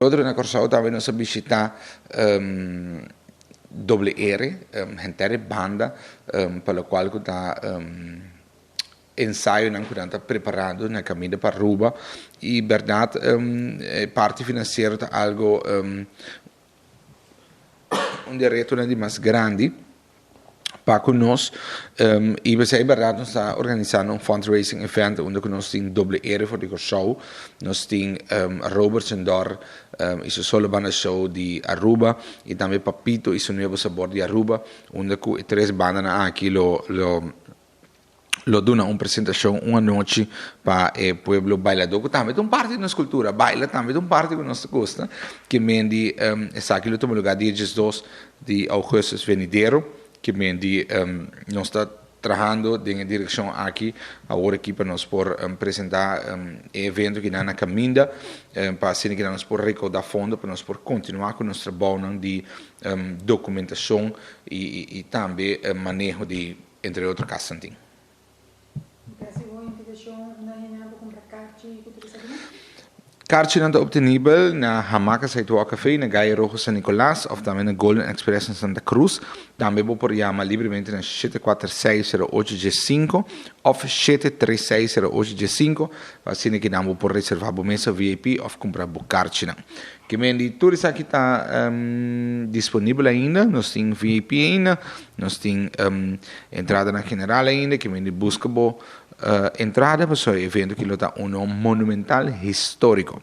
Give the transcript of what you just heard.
Otro na Kòrsou tambe nos a bishitá Doble R, henter e banda pa lokual ku ta ensayonan ku nan ta preparando na kaminda pa Aruba i bèrdat e parti finansiero ta algu un di e retonan di mas grandi. Pa ku nos i p'esei bèrdat nos ta organisando un fundraising event unda ku nos tin Doble R for di Kòrsou, nos tin Robert Sendor i su solo banda show di Aruba i tambe Papito i su Nuevo Sabor di Aruba unda ku e tres bandanan aki lo lo lo duna un presentashon un anochi pa e pueblo bailadó ku tambe ta un parti di nos kultura. Baila tambe ta un parti ku nos ta gusta. Ke men di esaki lo tuma lugá dia diesdos di ougùstus venidero. Ke men di nos ta trahando den e direkshon aki awor aki pa nos por presentá e evento kinan na kaminda pa asina kinan nos por rekoudá fondo pa nos por kontinuá ku nos trabounan di dokumentashon i tambe maneho di Entre otro kasnan tin. Gracias bo invitacion unda hende nan por cumpra karchi cu tur esaki? Karchinan ta obtenibel na Hamaca Sidewalk Cafe na Galle Rojo San Nicolas of tambe na Golden Express na Santa Cruz. Tambe bo por yama libremente na 746 08 15 of 736 08 15 pa asina ki nan bo por reserva bo mesa VIP of cumpra bo karchinan. Ke men di tur esaki ta disponibel ainda, nos tin VIP ainda, nos tin entradanan general ainda, ke men di buska bo entrada pasobra e evento aki lo ta uno monumental historico.